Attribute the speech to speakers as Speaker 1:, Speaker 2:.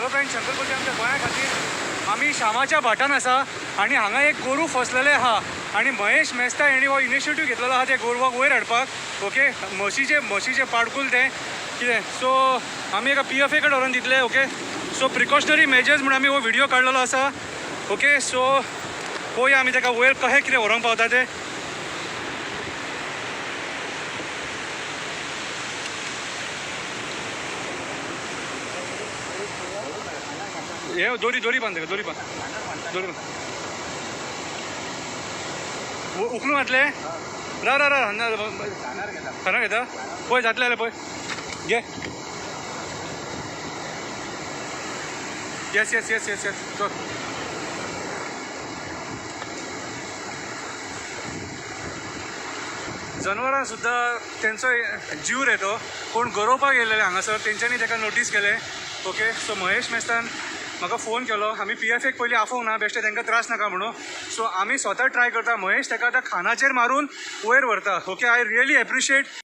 Speaker 1: खरोखर शंकर पती आमच्या गोंया खातीर. आमी शामाच्या भाटान आसा आनी हांगा एक गोरू फसलेलें आहा आनी महेश मेस्ता हेणी हो इनिशिएटीव घेतलेलो आहा ते गोरवाक वयर हाडपाक. ओके, म्हशीचे म्हशीचे पाडकूल तें कितें, सो आमी एका पी एफ ए कडेन व्हरोन दितले. ओके, सो प्रिकॉशनरी मेजर्स म्हणून आमी हो व्हिडियो काडलेलो आसा. ओके, सो पळोवया आमी ताका वयर कशें कितें व्हरोंक पावता ते. हे दोरी, दोरी बांद ताका, दोरी बांद, दोरी बांद. उखलून घातले. रा रा रा ना. खाना घेता. पळय जातलें जाल्यार पळय घे. येस, चल. जनवरां सुद्दां तेंचो जीव रे तो. कोण गरोवपाक येयलेले हांगासर, तेंच्यांनी ताका नोटीस केलें. ओके, सो महेश मेस्तान म्हाका फोन केलो. आमी पी एफ एक पयलीं आफोवंक ना, बेश्टे तांकां त्रास नाका म्हणून. सो आमी स्वता ट्राय करता. महेश ताका आतां खानाचेर मारून वयर व्हरता. Okay, I really appreciate.